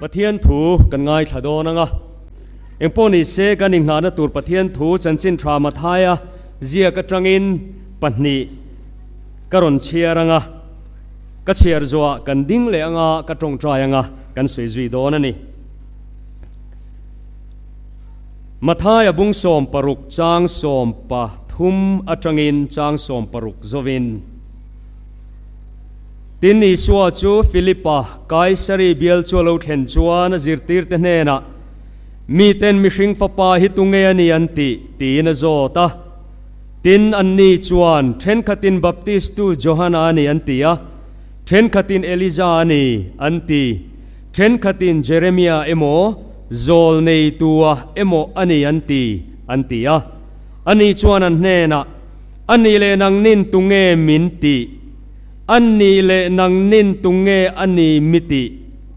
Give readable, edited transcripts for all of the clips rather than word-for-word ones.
Pathian thu kan ngaithla dawn ang a. Engpawh ni se kan inghahna tur Pathian thu chanchin tha Mathaia ziak atangin pahnih ka rawn chhiar ang a. Ka chhiar zuah kan ding leh ang a, ka tawngtai ang a, kan sawi zui dawn a ni. Mathaia bung 16 chang 13 atangin chang 60 zovin. Tin, Isua chu Philipa, Kaisari bial chu a lo thlen chuan a zirtirte hnenah, Miten mihring fapa hi tunge a ni an tih? tiin a zawt a. Tin, anni chuan, Thenkhatin Baptistu Johana a ni an ti a, thenkhatin Elija a ni an ti, thenkhatin Jeremia emaw, Zawlneitua emaw a ni an ti, an ti a. Ani chuan an hnenah, A nih leh nangnin tunge min tih? A nih leh nangnin tunge a ni mi tih?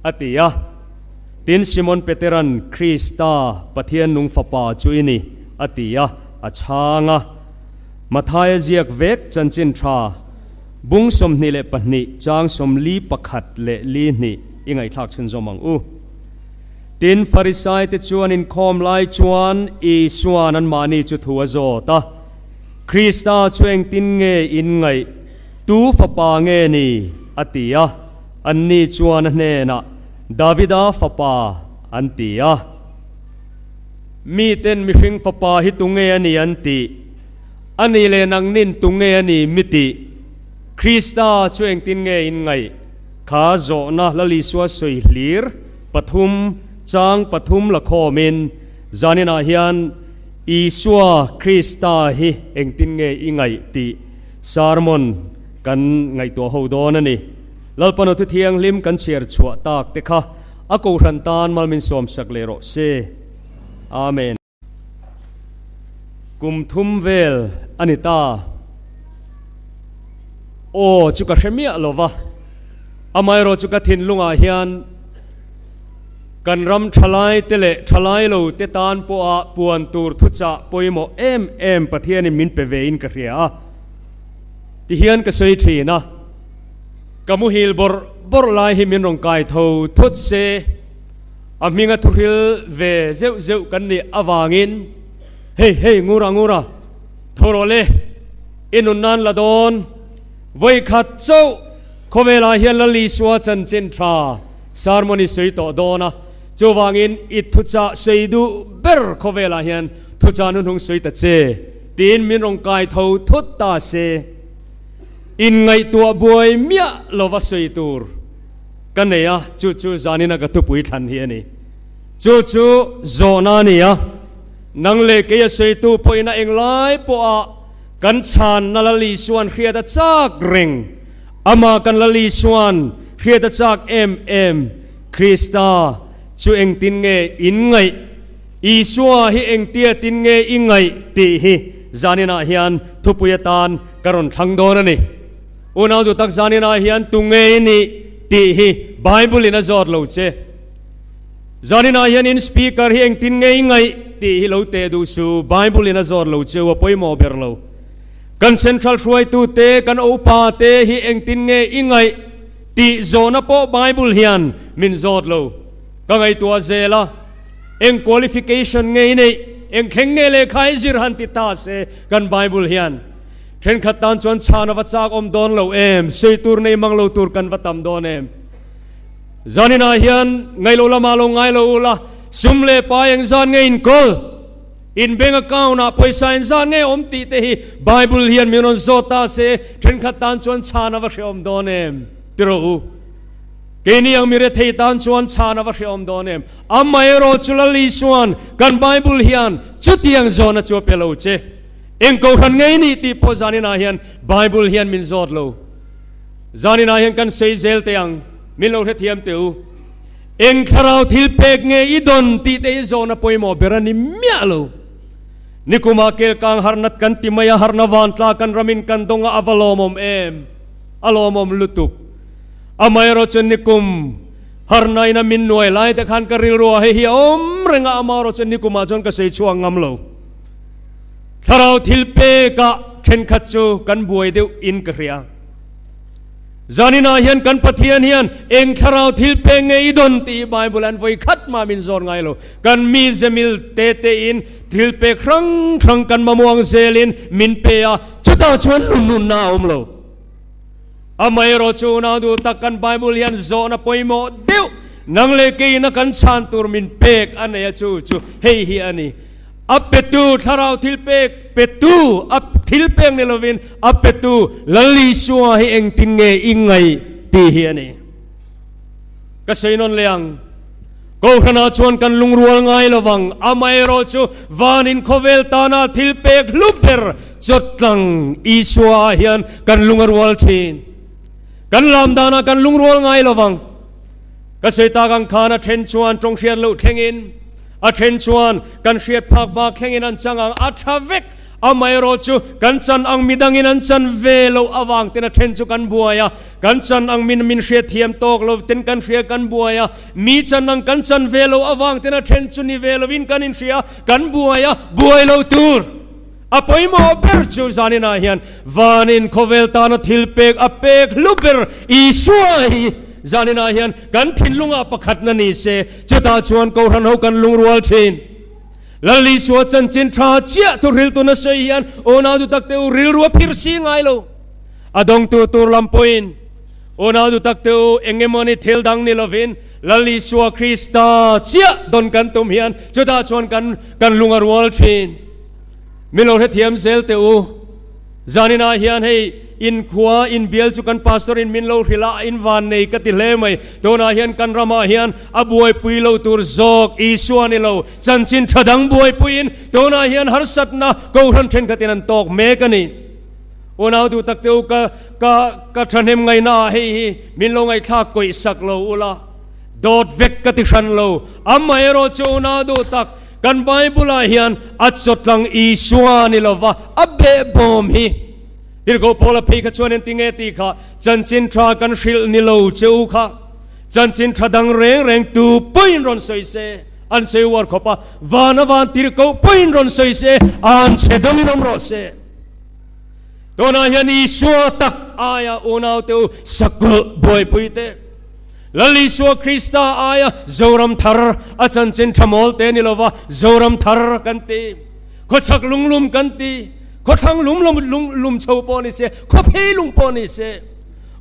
a ti a. Tin, Simon Peteran, Krista, Pathian nung Fapa chu i ni, a ti a, a chhang a. Mathaia ziak vek chanchin tha, bung 22 chang 41 leh li hnih i ngaihthlak chhunzawm ang u. Tin, Farisaite chuan inkhawm lai chuan Isua'n anmahni chu thu a zawt a, Krista chu engtin nge in ngaih? Tu fapa nge ni? a ti a. Anni chuan a hnenah, Davida fapa, an ti a. Miten mihring fapa hi tunge a ni an tih? A nih leh nangnin tunge a ni mi tih? Krista chu engtin nge in ngaih? Kha zawhna Lal Isua sawi hlir pathum chang pathum la khawmin zaninah hian Isua Krista hi engtin nge i ngaih tih sermon kan ngaihtuah ho dawn a ni. Lalpanu thu thianghlim kan chhiar chhuah tak te kha a kohhran tan malmin sawmsak leh rawh se. Amen. Kum thum vel a ni ta. Aw chu ka hre miah lo va, amaherawh chu ka thinlungah hian kan ram thalai te leh thalai lo te tan pawha puan tur thuchah pawimawh em em Pathianin min pe ve in ka hria a, tihian ka sawi thin a, ka muhil bawrh bawrh lai hi min rawn kai tho thut se. A hminga thuhril ve zeuh zeuh kan nih avangin, Hei, hei, Ngura, Ngura, tho rawh le, i nun nan la dawn. Vawi khat chauh khawvelah hian Lal Isua chanchin tha sermon i sawi tawh dawn a, chuvangin i thuchah sawi duh ber khawvelah hian thuchah hnuhnung sawi ta che, tiin min rawn kai tho thut ta se. Inngaihtuah buai miah lova sawi tur. Ka nei a, chu chu zanina ka thupui thlan hi a ni. Chu chu zawhna a ni a, nang leh kei a sawitu pawhin a englai pawha kan chhanna Lal Isuan hriat a chak reng. Amah kan Lal Isuan hriat a chak em em. Krista chu engtin nge in ngaih? Isua hi engtia tin nge i ngaih tih hi zaninah hian thupui atan ka rawn thlang dawn a ni. Unau duh tak zaninah hian tu nge i nih tih hi Bible in a zawt lo che. Zaninah hian in speaker hi engtin nge i ngaih tih hi lo teh duh su, Bible in a zawt lo che u a pawimawh ber lo. Kan central hruaitu te, kan upa te hi engtin nge i ngaih tih zawhna pawh Bible hian min zawt lo. Ka ngaihtuah zel a, eng qualification nge i neih, eng thleng nge lehkha i zir han ti ta se kan Bible hian. Thenkhat tan chuan chhan a va chak awm dawn lo em? Sawi tur nei mang lo tur kan va tam dawn em? Zaninah hian ngailo lamah lo ngai lo ula, sum leh pai eng zan nge inkawl? In bank account ah pawisa eng zan nge awm tih te hi Bible hian min rawn zawt ta se, thenkhat tan chuan chhan a va hrehawm dawn em? Ti rawh u. Keini ang mi rethei tan chuan chhan a va hrehawm dawn em? Amaherawh chu Lal Isuan kan Bible hian chutiang zawhna chu a pe lo che. Eng kohhran ngei nih tih pawh zaninah hian Bible hian min zawt lo. Zaninah hian kan sei zel teh ang, min lo hrethiam teh u. Eng thlarau thil pek nge i dawn tih te hi zawhna pawimawh ber a ni miah lo. Nikumah kelkang harnat kan ti mai a, harna vantla kan ramin kan dawng a, a va lawmawm em? A lawmawm lutuk. Amaherawh chuan nikum harna ina min nuai lai te khan ka rilru ah hei hi a awm reng a, amaherawh chuan nikumah chuan ka sei chhuak ngam lo. Thlarau thil pekah thenkhat chu kan buai deuh in ka hria. Zaninah hian kan Pathian hian eng thlarau thil pek nge i dawn tih hi Bible an vawi khat mah min zawn ngai lo. Kan mi zemil te tein thil pek hrang hrang kan mamawh ang zelin min pe a, chutah chuan lunnunna a awm lo. Amaherawh chu unau duh tak kan Bible hian zawhna pawimawh deuh nang leh keiin a kan chhan tur min pek a nei a chu chu hei hi a ni. A petu thlarau thil pek petu a thil pek ni lovin a petu Lal Isua hi engtin nge i ngaih tih hi a ni. Ka sawi nawn leh ang. Kohhranah chuan kan lungrual ngai lo vang, amaherawh chu vanin khawvel tana thil pek hlu ber chawtlang Isua ah hian kan lung a rual thin. Kan lam danah kan lungrual ngai lo vang. Ka sawi tak ang khan a then chuan tawng hriat loh thlengin, a then chuan kan hriat phak bak thlengin an chang ang, a tha vek. Amaherawh chu kan chan ang midangin an chan ve loh avang ten a then chu kan buai a, kan chan ang min min hriat thiam tawk lo ten kan hria kan buai a, mi chan ang kan chan ve loh avang ten a then chu ni ve lovin kan inhria kan buai a, buai lo tur. A pawimawh ber chu zaninah hian vanin khawvel tana thil pek a pek hlu ber Isua hi zaninah hian kan thinlungah pakhatna ni se, chutah chuan Kohhran ho kan lungrual thin. Lal Isua chanchin tha chiah thu hriltu nasa hian unau du takte u rilru a phir si ngai lo. A dawngtu tur lam pawhin unau du takte u eng emawni thil dang ni lovin Lal Isua Krista chiah dawn kan tum hian chutah chuan kan kan lung a rual thin. Min lo hrethiam zel teh u. Zaninah hian hei inkhua inbial chu kan pastor in min lo hrilh a, in van nei ka ti hle mai. Tunah hian kan ramah hian a buaipui lo tur zawk Isua ni lo, chanchin tha dang buaipuiin tunah hian harsatna Kohhran thenkhatin an tawk mek a ni. Unau duh tak te u ka ka ka thahnem ngaihna ah hei hi min lo ngaihthlak kawih sak lo ula, dawt vek ka ti hran lo. Amaherawh chu unau duh tak Kan Bible-ah hian a chawtlang Isua ni lova a behbawm hi. Tirhkoh Paula phei kha chuan engti nge tih kha chanchin tha kan hrilh ni lo che u kha. Chanchin tha dang reng reng tu pawhin rawn sawi se, an sawi uar khawp a, van a van tirhkoh pawhin rawn sawi se, an chhe dawngin awm rawh se. Tunah hian Isua tak aia unaute u sakawlh buaipui teh. Lal Isua Krista aia Zoram thar a chanchin tha mawl te ni lova Zoram thar kan ti, khawchhak lunglum kan ti, khawthlang lum lum lung lum chho pawh ni se, khawphei lung pawh ni se.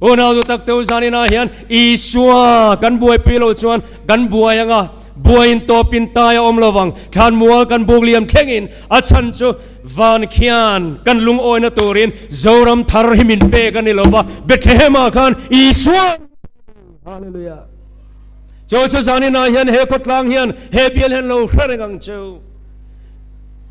Unau du tak teu zaninah hian Isua kan buaipui lo chuan kan buai anga, buaiin tawpin tai a awm lovang, thlanmual kan buk liam thlengin a chhan chu Van khian kan lungawina turin Zoram thar hi min pek a ni lo va, Bethlehem-ah khan Isua Hallelujah! Chu chu zaninah hian he khawtlang hian he bial hian lo hre reng ang chu.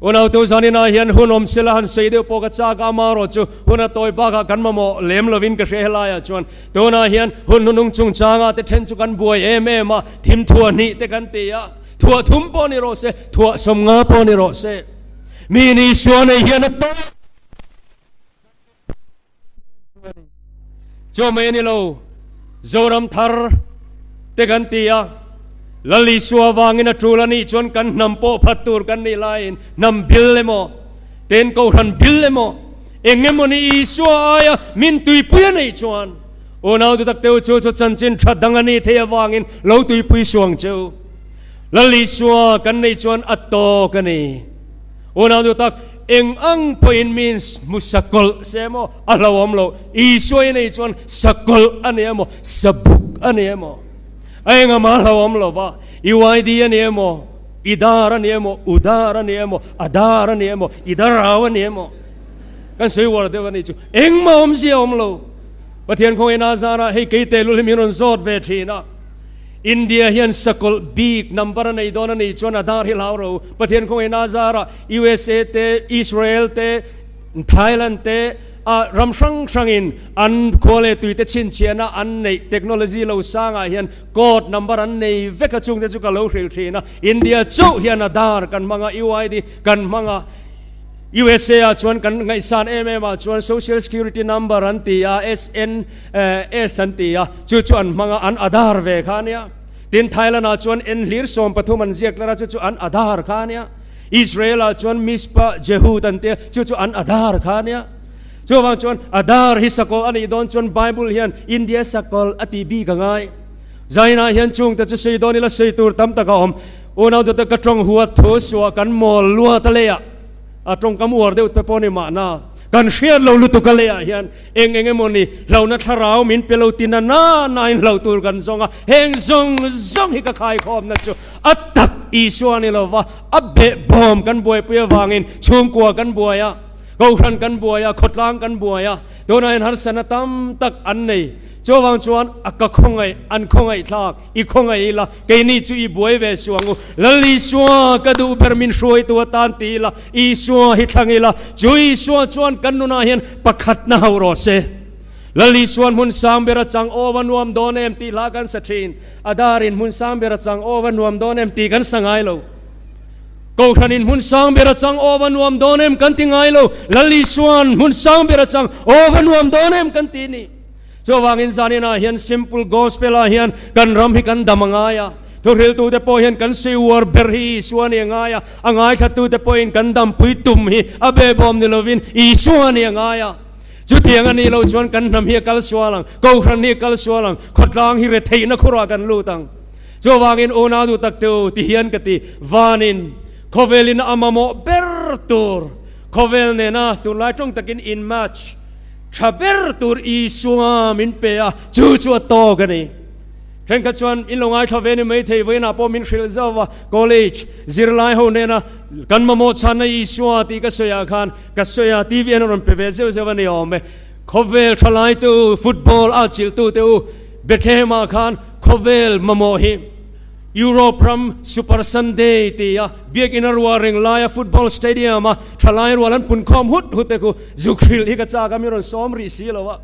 Unautu zaninah hian hun awm sila han sei deuh pawh ka chak a, amaherawh chu hun a tawi bakah kan mamawh lem lovin ka hria helaiah chuan tunah hian hun hnunung chungchangah te then chu kan buai em em a, thim thuah hnih te kan ti a, thuah thum pawh ni rawh se, thuah sawmnga pawh ni rawh se. Mi ni Isua nei hian a tawp Chu mai a ni lo, Zoram thar te kan ti a, Lal Isua vangin a tul a nih chuan kan hnam pawh phat tur kan nih laiin hnam bil emaw, ten kohhran bil emaw, eng emaw ni Isua aia min tuipui a neih chuan unau dutak teu chu chu chanchin tha dang a nih theih avangin lo tuipui suang cheu. Lal Isua kan neih chuan a tawk a ni. Unau nu tak, eng ang pawhin min hmu sakawlh se emaw a hlauhawm loh. Isua i neih chuan sakawlh a ni emaw, sabuk a ni emaw, a engah mah a hlauhawm lo va. UID a ni emaw, Idar a ni emaw, Udar a ni emaw, Adar a ni emaw, Idarau a ni emaw, kan sawi uar deuh a nih chu. Engmah awmzia a awm lo. Pathian khawngaih Nazarah hei kei tehlul hi min rawn zawt ve thin a. India hian sakawlh bik number a nei dawn a nih chuan Aadhaar hi hlau ro. Pathian khawngaih Nazarah USA te, Israel te, Thailand te a ram hrang hrangin an khua leh tui te chhinchhiahna an neih technology lo sangah hian code number an nei vek a chungte chu ka lo hrilh thin a. India chauh hian Aadhaar kan hmang a, UID kan hmang a. USA ah chuan kan ngaihsan em em ah chuan Social Security number an ti a, SN S an ti a, chu chu an hmang a, an Aadhaar ve kha a nia. Tin, Thailand ah chuan N hlir 13 an ziak tlar a, chu chu an Aadhaar kha a nia. Israel ah chuan Mizpah Jehud an ti a, chu chu an Aadhaar kha a nia. Chuvang chuan Adar hi sakawlh a nih dawn chuan Bible hian India sakawlh a tih bik a ngai. Zainah hian chungte chu sawi dawn ila sawi tur tam tak a awm. Unautute ka tawng huat thu suah kan mawl luat a leiah a tawngkam uar deuh te pawh ni mahna kan hriat lo lutuk a leiah hian eng eng emaw ni hlauhna thlarau min pe lo ti na na nain hlauh tur kan zawng a, heng zawng zawng hi ka khaikhawmna chu a tak Isua ni lova a behbawm kan buaipui avangin chhungkua kan buai a, kohhran kan buai a, khawtlang kan buai a, tunah hian harsatna tam tak an nei. Chuvang chuan a ka khawngaih, an khawngaih thlak, i khawngaih ila, keini chu i buai ve suh ang u. Lal Isua ka duh ber min hruaitu atan ti ila, Isua hi thlang ila, chu Isua chuan kan nunah hian pakhatna hauh rawh se. Lal Isua'n hmun sang ber a chang aw a nuam dawn em tih hla kan sa thin. A darin hmun sang ber a chang aw a nuam dawn em tih kan sa ngai lo. Kohhranin hmun sang ber a chang aw a nuam dawn em kan ti ngai lo. Lal Isua'n hmun sang ber a chang aw a nuam dawn em kan ti ni. Chuvangin zaninah hian Simple Gospel-ah hian kan ram hi kan dam a ngai a, thuhriltute pawh hian kan sawi uar ber hi Isua nih a ngai a, a ngaithlatute pawhin kan dampui tum hi a behbawm ni lovin Isua nih a ngai a. Chutiang a nih loh chuan kan hnam hi a kal sual ang, kohhran hi a kal sual ang, khawtlang hi retheihna khurah kan lut ang. Chuvangin unau duh tak te u, ti hian ka ti, vanin khawvelin a mamawh ber tur khawvel nena tunlai tawng takin in match, Tha ber tur Isua min pe a, chu chu a tawk a ni. Thenkhat chuan in lo ngaithla ve ni maithei, vawiinah pawh min hrilh zauh a, college zirlai ho nena kan mamawh chhanna Isua tih ka sawiah khan ka sawi a, TV an rawn pe ve zeuh zeuh a ni awm e. Khawvel thalai te u, football a chilh tu te u, Bethlehem-ah khan khawvel mamawh hi Europe ram Super Sunday tia biakina ruah reng laia football stadium a thalai rual an punkhawm hut hut te khu zuk hrilh hi ka chak a, mi rawn sawm rih si lo a.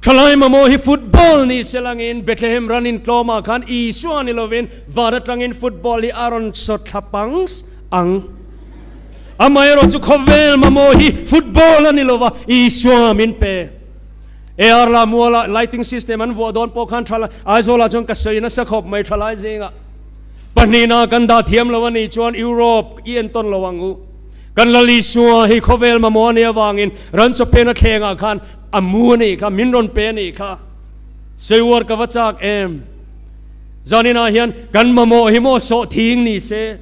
Thalai mamawh hi football ni se langin Bethlehem ran intlawmah khan Isua ni lovin van atangin football hi a rawn sawt thla pangs ang. Amaherawh chu khawvel mamawh hi football a ni lova, Isua min pe. AR la muala lighting system an vuah dawn pawh khan thalai Aizawlah chuan ka sawi nasa khawp mai thalai zingah pahnihna kan dah thiam lo a nih chuan Europe i entawn lo ang u. Kan Lal Isua hi khawvel mamawh a nih avangin ran chawpena thlengah khan a mu a nih kha, min rawn pe a nih kha. Sawiuar ka va chak em? Zaninah hian kan mamawh hi maw sawhthing ni se?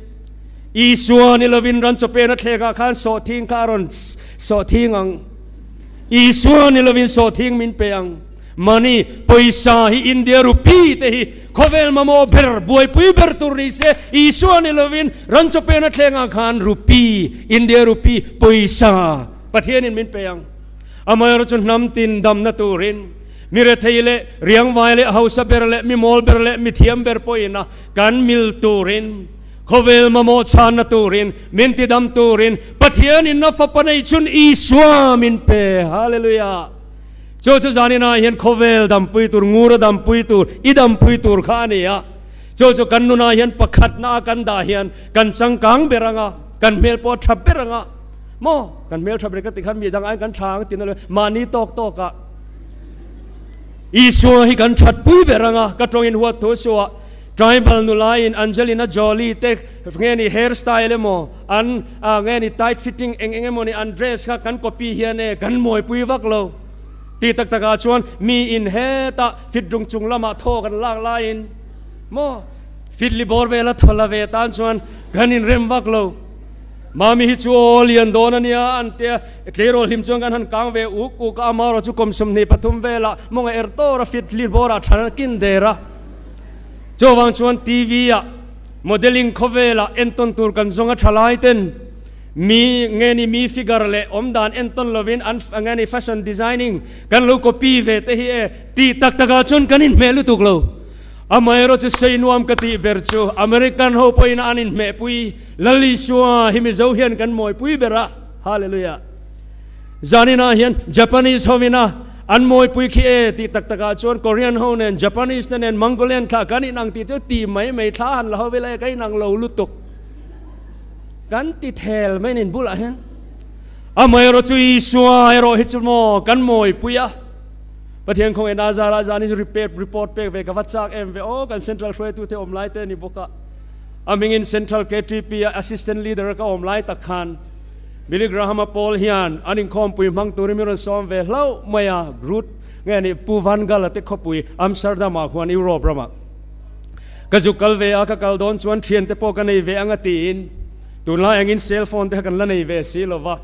Isua ni lovin ran chawpena thlengah khan sawhthing kha a rawn sawhthing ang. Isua ni lovin sawhthing min pe ang. Money, pawisa hi India rupee te hi khawvel mamawh ber, buaipui ber tur ni se, Isua ni lovin ran chawpena thlengah khan rupee, India rupee, pawisa Pathianin min pe ang. Amaherawh chu hnam tin damna turin mi rethei leh riangvai leh hausa ber leh mi mawl ber leh mi thiam ber pawhin a kan mil turin, Khawvel mamawh chhanna turin, min tidam turin Pathianin a Fapa nei chhun Isua min pe. Hallelujah! Chu chu zaninah hian khawvel dampui tur, ngura dampui tur, i dampui tur kha a ni a. Chu chu kan nunah hian pakhatna a kan dah hian kan changkang ber ang a, kan hmel pawh a tha ber ang a. Maw? Kan hmel tha ber ka ti khan mi dang aiin kan tha ang ti na lo, mahni tawk tawkah Isua hi kan thatpui ber ang a, ka tawngin huat thu suah. Tribal nulaiin Angelina Jolie te nge ni hair style emaw an nge ni tight fitting eng eng emaw ni an dress kha kan copy hian e kan mawipui vak lo ti tak takah chuan mi in hetah fit dung chung lamah thaw kan lak laiin maw fit li bawr vela thaw la ve tan chuan kan inrem vak lo. Mami hi chu aw lian dawn a nia an tia tleirawl hlim chuan kan han kang ve uk uk a, amarawh chu kum 23 velah mawnga er tawr a fit li bawrah than a kin der a. Chuvang chuan TV ah modelling khawvelah entawn tur kan zawng a tha lai ten mi nge ni mi figure leh awmdan entawn lovin an nge ni fashion designing kan lo copy ve te hi e tih tak takah chuan kan inhmeh lutuk lo. Amaherawh chu sei nuam ka tih ber chu American ho pawhin an inhmehpui Lal Isua hi Mizo hian kan mawipui ber a. Hallelujah. Zaninah hian Japanese hovin a an mawipui khi e tih tak takah chuan Korean ho nen Japanese te nen Mongolian thla kan inang tih chu ti mai mai thla han la ho vel e ka inang lo lutuk kan ti thel mai nin bulah hian amaherawh chu Isua erawh hi chu maw kan mawipui a Pathian khawngaih Nazara zan hi chu report pek ve ka va chak em ve aw kan Central hruaitu te awm lai te ni bawk a a hmingin Central KTP a Assistant Leader ka awm lai tak khan. Billy Graham-a pawl hian an inkhawmpui hmang turin min rawn sawm ve hlauh mai a, Ruth nge ni Pu Van Gaal-a te khawpui Amsterdam-ah khuan Europe ramah ka zuk kal ve a, ka kal dawn chuan thiante pawh ka nei ve ang a tiin tunlai angin cell phone te kha kan la nei ve si lo va,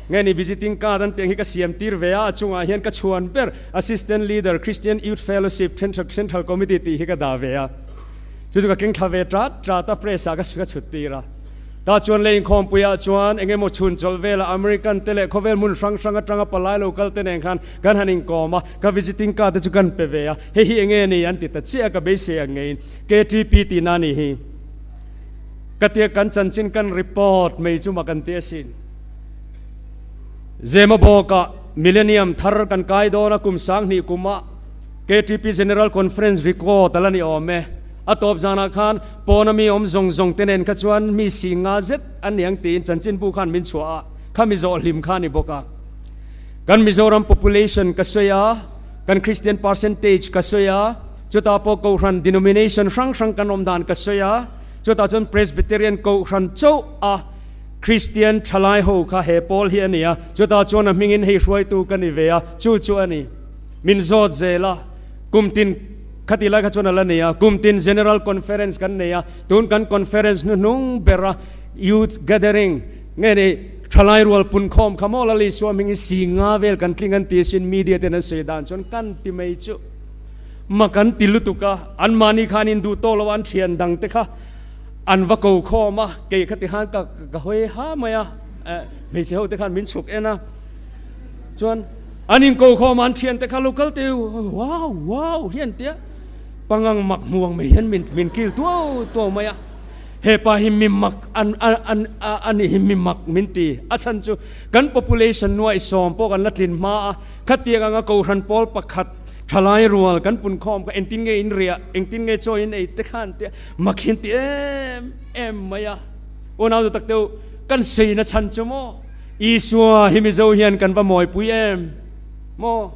nge ni visiting card an tih ang hi ka siam tir ve a, a chungah hian ka chhuan ber Assistant Leader Christian Youth Fellowship Central Committee tih hi ka dah ve a, chu chu ka keng thla ve tat tat a, press ah ka chhut tir a. Tah chuan lei inkhawmpuiah chuan eng emaw chhun chawlh velah American te leh khawvel hmun hrang hrang atanga palai lo kal te nen khan kan han inkawm a, ka visiting card te chu kan pe ve a, hei hi eng nge ni an ti ta chiah a, ka beisei ang ngeiin KTP tihna a nih hi. Ka tia kan chanchin kan report mai chu mak an ti asin. Zema bawkah Millennium thar kan kai dawn a kum 2000 kumah KTP General Conference record a la ni awm e. A tawp zanah khan pawna mi awm zawng zawng te nen kha chuan mi si nga zet an ni ang tiin chanchinbu khan min chhuah a, kha mi zawh hlim kha a ni bawk a. Kan Mizoram population ka sawi a, kan Christian percentage ka sawi a, chutah pawh Kohhran denomination hrang hrang kan awm dan ka sawi a, chutah chuan Presbyterian Kohhran chauh a Christian thalai ho kha he pawl hi a ni a, chutah chuan a hmingin hei hruaitu ka ni ve a, chu chu a ni. Min zawt zel a, kum tin Khati lai kha chuan a la nei a, kum tin General Conference kan nei a, tun kan conference hnuhnung bera Youth Gathering nge ni thalai rual punkhawm kha maw Lali Suamhing hi singa vel kan tling an ti asin media ten an sawi dan chuan kan ti mai chu ma kan ti lutuk a, anmahni khan in duh tawk lo a an thian dang te kha an va ko khawm a, kei khati khan ka ka hawi ha mai a, hmeichhe ho te khan min chhuk en a chuan. An inko khawm a, an thiante kha lo kal teh u, wow, wow hi an ti a, pangang mak hmuang mai hian min min kil tuau tuau mai a, hepa hi mi mak an an a nih hi mi mak min ti, a chhan chu kan population nuaih sawm pawh kan la tlin hma a, khatiang anga kohhran pawl pakhat thalai rual kan pun khawm kha engtin nge in riah, engtin nge chaw in ei te kha an ti a, mak hi an ti em em mai a, unau duh tak te u, kan seina chhan chu maw? Isua hi Mizo hian kan va mawipui em maw?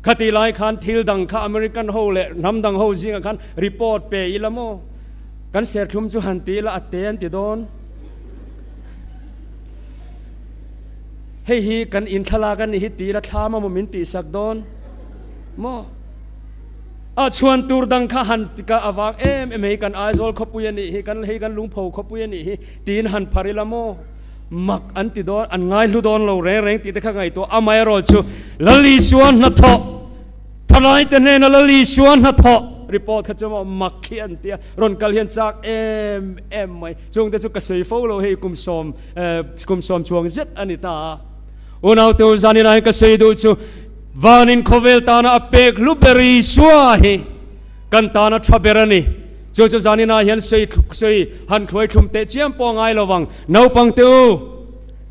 Khati lai khan thil dang kha American ho leh hnam dang ho zingah khan report pe ila maw? Kan serthlum chu han ti ila a te an ti dawn. Hei hi kan inthlalak a nih hi ti ila thlam amaw min tihsak dawn maw? A chhuan tur dang kha han ka avang em em hei kan Aizawl khawpui a nih hi, kan hei kan Lungpho khawpui a nih hi tiin han phar ila maw? Mak an ti dawn, an ngaihlu dawn lo reng reng tih te kha ngaihtuah. Amaherawh chu Lal Isua hnathawh, thalaite hnena Lal Isua hnathawh report kha chu maw mak hi an ti a, rawn kal hian chak em em mai. Chungte chu ka sawi fo lo hei kum sawm, kum sawm chuang zet a ni ta a. Unaute zanin ah hian ka sawi duh chu vanin khawvel tana a pek hlu ber Isua hi kan tana tha ber a ni. Chu chu zaninah hian sawi sawi han thluai thlum teh chiam pawh a ngai lo vang. Naupang te u,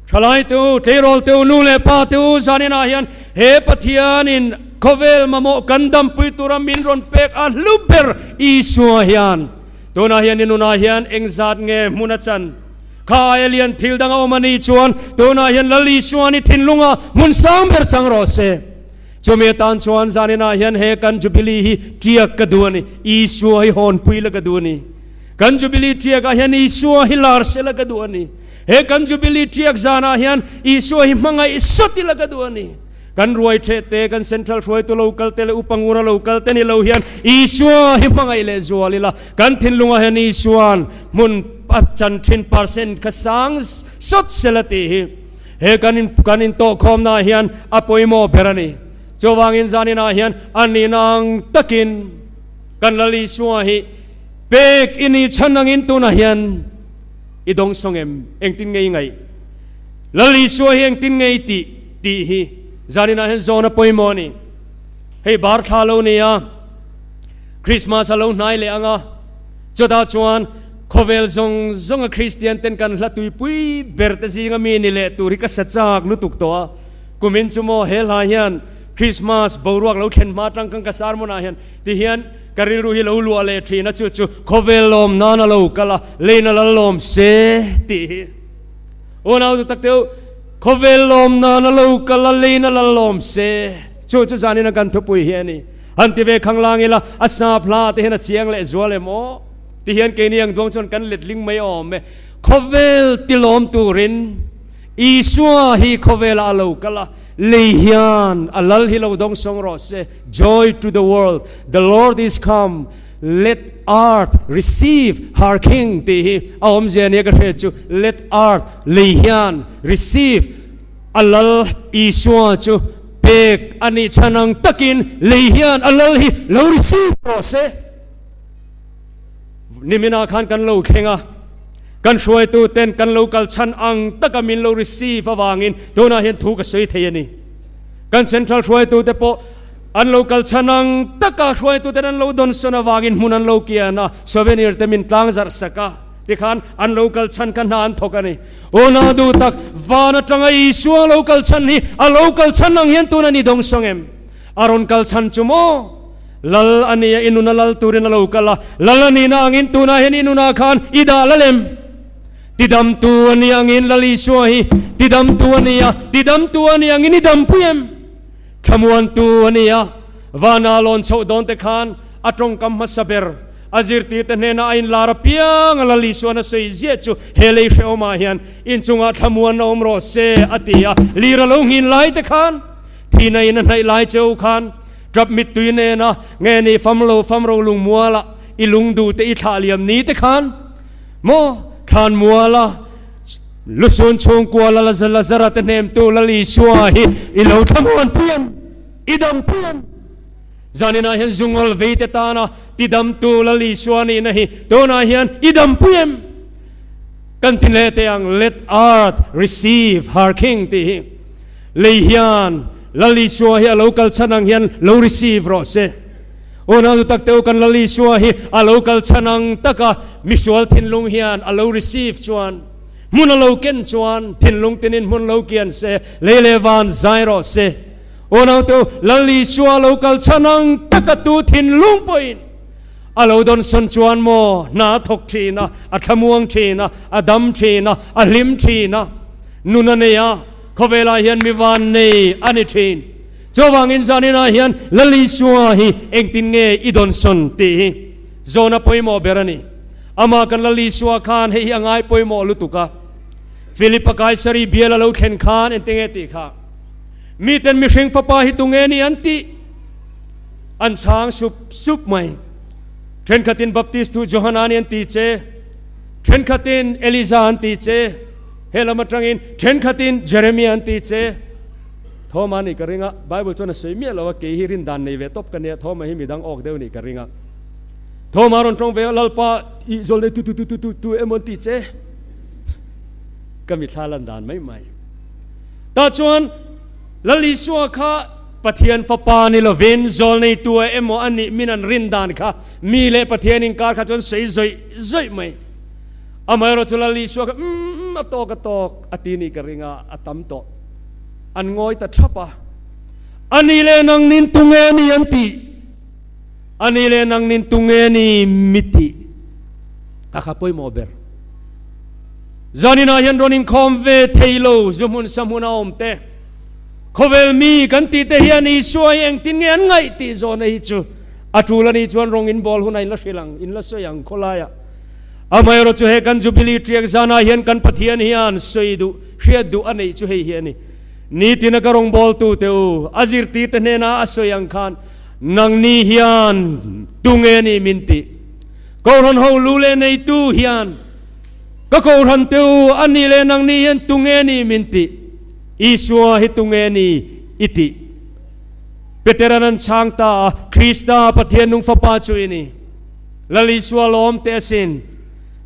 thalai te u, tleirawl te u, nu leh pa te u zaninah hian he Pathianin khawvel mamawh kan dampui tura min rawn pek a hlu ber Isua hian tunah hian i nunah hian engzat nge hmun a chan? Kha aia lian thil dang a awm a nih chuan tunah hian Lal Isuan i thinlunga hmun sang ber chang rawh se. Chumi atan chuan zaninah hian he kan Jubilee hi tiak ka duh a ni, Isua hi hawnpui la ka duh a ni. Kan Jubilee tiakah hian Isua hi lar sela ka duh a ni. He kan Jubilee tiak zanah hian Isua hi hmangaih sawt ila ka duh a ni. Kan ruai theh te, kan Central hruaitu lo kal te leh Upa Ngura lo kal te ni lo hian Isua hi hmangaih leh zual ila. Kan thinlungah hian Isua'n hmun a chan thin percent kha sang sawt sela tih hi. He kan in kan intawhkhawmnaah hian a pawimawh ber a ni. Chuvangin zaninah hian a nihna ang takin kan Lal Isua hi pek i nih chhan angin tunah hian i dawngsawng em? Engtin nge i ngaih? Lal Isua hi engtin nge i tih? tih hi zaninah hian zawn a pawimawh a ni. Hei bar thla lo ni a, Christmas a lo hnai leh ang a, chutah chuan Khawvel zawng zawnga Kristian ten kan hla tuipui ber te zinga mi ni leh tur hi ka sa chak lutuk tawh a. Kumin chu maw he hla hian Christmas boruak lo thlen hma atang khan ka sermon ah hian ti hian ka rilru hi lo luah leh thin a, chu chu khawvel lawm nan a lo kal a, leina lal lawm se tih hi. Unau duh tak teuh, khawvel lawm nan a lo kal a, leina lal lawm se. Chu chu zanin a kan thupui hi a ni. Han ti ve khanglang ila a sap hla te hian a chiang leh zual em aw? Ti hian keini ang duang chuan kan letling mai awm e. Khawvel tilawm turin Isua hi khawvelah a lo kal a, lei hian a lal hi lo dawngsawng rawh se, Joy to the world, the Lord is come, let earth receive her king tih hi a awmzia nia ka hriat chu, let earth, lei hian, receive a lal Isua chu pek a nih chhan ang takin lei hian a lal hi lo receive rawh se. Niminah khan kan lo thleng a, kan hruaitu ten kan lo kal chhan ang taka min lo receive avangin tunah hian thu ka sawi thei a ni. Kan central hruaitu te pawh an lo kal chhan ang taka hruaitu ten an lo dawnsawn avangin hmun an lo kian a, souvenir te min tlang zarh sak a, tikhan an lo kal chhan kha hna an thawk a ni. Aw na duh tak, van atanga Isua lo kal chhan hi a lo kal chhan ang hian tun a ni dawngsawng em? A rawn kal chhan chu maw? Lal a nia, i nuna lal turin a lo kal a, lal a nihna angin tunah hian i nunah khan i dah lal em? Tidamtu a ni angin Lal Isua hi tidamtu a ni a, tidamtu a ni angin i dampui em? Thlamuantu a ni a, vana lawn chhoh dawn te khan a tawngkam hmasa ber a zirtirte hnena a inlar apiang a Lal Isuan a sawi ziah chu he lei hrehawmah hian inchungah thlamuan a awm rawh se a ti a, lir a lo nghin lai te khan thihna in a hnaih lai cheu khan Ṭap mittui nena nge ni fam lo fam ro lungmuala i lungduh te i thlah liam ni te khan maw thlanmuala lusun chhungkua la Lazara te hnemtu Lal Isua hi i lo thlamuan pui em? I dam pui em? Zaninah hian zungawl vei te tana tidamtu Lal Isua nihna hi tunah hian i dam pui em? Kan ti leh teh ang, Let earth receive her king tih hi lei hian Lal Isua hi a lo kal chhan ang hian lo receive rawh se. Unau nu tak te u kan Lal Isua hi a lo kal chhan ang taka misual thinlung hian a lo receive chuan hmun a lo ken chuan thinlung tinin hmun lo kian se, lei leh van zai rawh se. Unau te u Lal Isua a lo kal chhan ang taka tu thinlung pawhin a lo dawnsawn chuan maw hna a thawk thin a, a thlamuang thin a, a dam thin a, a hlim thin a, nun a nei a. Khawvelah hian mi van nei a ni thin. Chuvangin zaninah hian Lal Isua hi engtin nge i dawnsawn tih hi zawna pawimawh ber a ni. Amah kan Lal Isua khan hei hi a ngai pawimawh lutuk a. Philipa Kaisari bial a lo thlen khan engtin nge tih kha miten mihring fapa hi tunge ni an tih an chhang sup sup mai. Thenkhatin Baptistu Johana ni an ti che, thenkhatin Eliza an ti che, He lam atangin thenkhatin Jeremia an ti che. Thawma nih ka ring a, Bible chuan a sawi miah lo a, kei hi rindan nei ve tawp ka nia, Thawma hi midang awk deuh nih ka ring a. Thawma rawn tawng ve a, Lalpa i zawl nei tu tu tu tu tu tu emaw an ti che. Ka mithla lan dan mai mai. Tah chuan Lal Isua kha Pathian fapa ni lovin zawl nei tu emaw a nih min an rindan kha mi leh Pathian inkar kha chuan sawi zawih zawih mai. Amaherawh chu Lal Isua kha umm a tawk a tawk a ti nih ka ring a, a tam tawh. An ngawi ta thap a. A ni leh nang nin tunge ni an tih? A ni leh nang nin tunge ni mi tih? Ka kha pawimawh ber. Zaninah hian rawn inkhawm ve thei lo zu hmun sa hmun a awm te. Khawvel mi kan tih te hian Isua hi engtin nge an ngaih tih zawhna hi chu a tul a nih chuan rawng inbawl hunah in la hrilh ang, in la sawi ang khawlaiah. Amaherawh chu he kan Jubilee ṭiak zanah hian kan Pathian hian sawi duh, hriat duh a neih chu hei hi a ni. Nitina ka rawngbawltu te u, a zirtirte hnenah a sawi ang khan, Nangni hian tunge ni min tih? Kohhran ho lu leh neitu hian ka kohhran te u, a nih leh nangni hian tunge ni min tih? Isua hi tunge ni i tih? Petera'n an chhang ta a, Krista, Pathian nung Fapa chu i ni. Lal Isua lawm teh asin.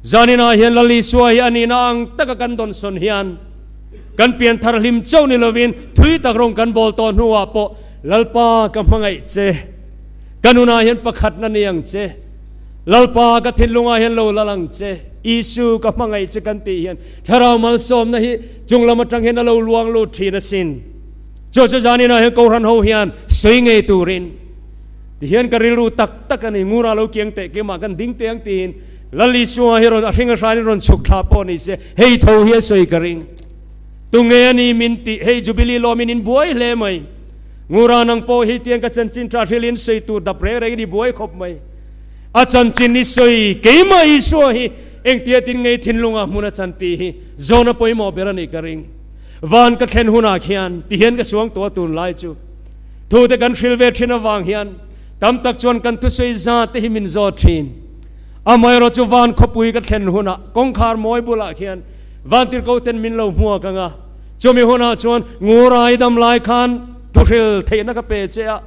Zaninah hian Lal Isua hi a nihna ang taka kan dawnsawn hian kan pian thar hlim chauh ni lovin thui tak rawng kan bawl tawh hnuah pawh Lalpa ka hmangaih che, ka nunah hian pakhatna ni ang che, Lalpa ka thinlungah hian lo lal ang che, Isu ka hmangaih che kan tih hian Thlarau malsawmna hi chung lam atang hian a lo luang lut thin asin. Chu chu zaninah hian Kohhran ho hian sawi ngei turin Tihian ka rilru tak tak a ni, Ngura lo kiang teh keimah kan ding teh ang tiin Lal Isua hi rawn a hring a hrain rawn chhuk thla pawh ni se, hei tho hi a sawi ka ring. Tunge a ni min tih, hei Jubilee lawmin in buai hle mai. Ngura nang pawh hi tiang ka chanchin tha hrilhin sawi tur dap reng rengin i buai khawp mai. A chanchin i sawi keimah Isua hi engtia tin ngei thinlungah hmun a chan tih hi zawn a pawimawh ber a nih ka ring. Van ka thlen hunah khian ti hian ka suang tawh a tunlai chu. Thu te kan hril ve thin avang hian tam tak chuan kan thusawi za te hi min zawt thin. Amaherawh chu van khawpui ka thlen hunah kawngkhar mawi bulah khian vantirhko ten min lo hmuak ang a, chumi hunah chuan ngurai dam lai khan thuhril theihna ka pe che a,